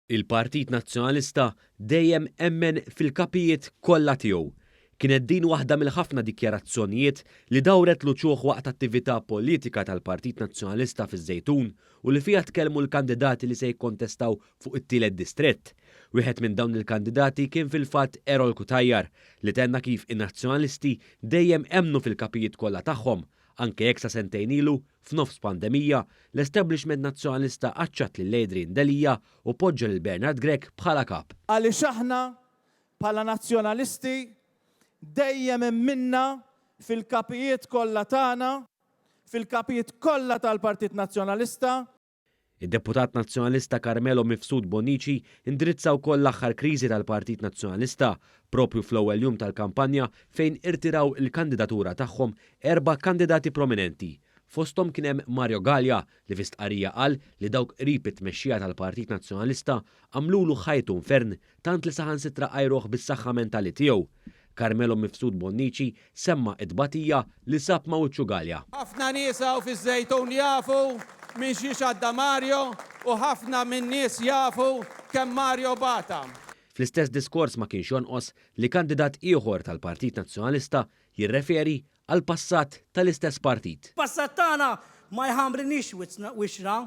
Il-Partit Nazzjonalista dejjem emmen fil-kapijiet kollha tiegħu. Kienet din waħda mill-ħafna dikjarazzjonijiet li dawret l-uċuħ waqt attività politika tal-Partit Nazzjonalista fiż-Żejtun u li fiha tkellmu l-kandidati li se jikkontestaw fuq it-tielet distrett. Wieħed minn dawn il-kandidati kien fil-fatt Errol Cutajar li tenna kif in-Nazzjonalisti dejjem emmnu fil-kapijiet kollha tagħhom anke jekk sa sentejn ilu, f'nofs pandemija, l-establishment Nazzjonalista qaċċat lil Adrian Delia u poġġa lil Bernard Grech bħala kap. Għaliex aħna bħala Nazzjonalisti dejjem emminna fil-kapijiet kollha tagħna, fil-kapijiet kollha tal-Partit Nazzjonalista. Id-deputat Nazzjonalista Carmelo Mifsud Bonnici indirizza wkoll l-aħħar kriżi tal-Partit Nazzjonalista, proprju fl-ewwel jum tal-kampanja fejn irtiraw il-kandidatura tagħhom erba' kandidati prominenti. Fosthom kien hemm Mario Galea li fi stqarrija qal li dawk qrib it-tmexxija tal-Partit Nazzjonalista għamlulu ħajtu infern tant li saħansitra għajruh bis-saħħa mentali tiegħu. Carmelo Mifsud Bonnici semma t-tbatija li sab ma' wiċċu Galea. Ħafna nies hawn fiż-Żejtun jafu minn xiex għadda Mario u ħafna min-nies jafu kemm Mario bata. Fl-istess diskors ma kienx jonqos li kandidat ieħor tal-Partit Nazzjonalista jirreferi għall-passat tal-istess partit. Passat tagħna ma jħammriniex wiċċna.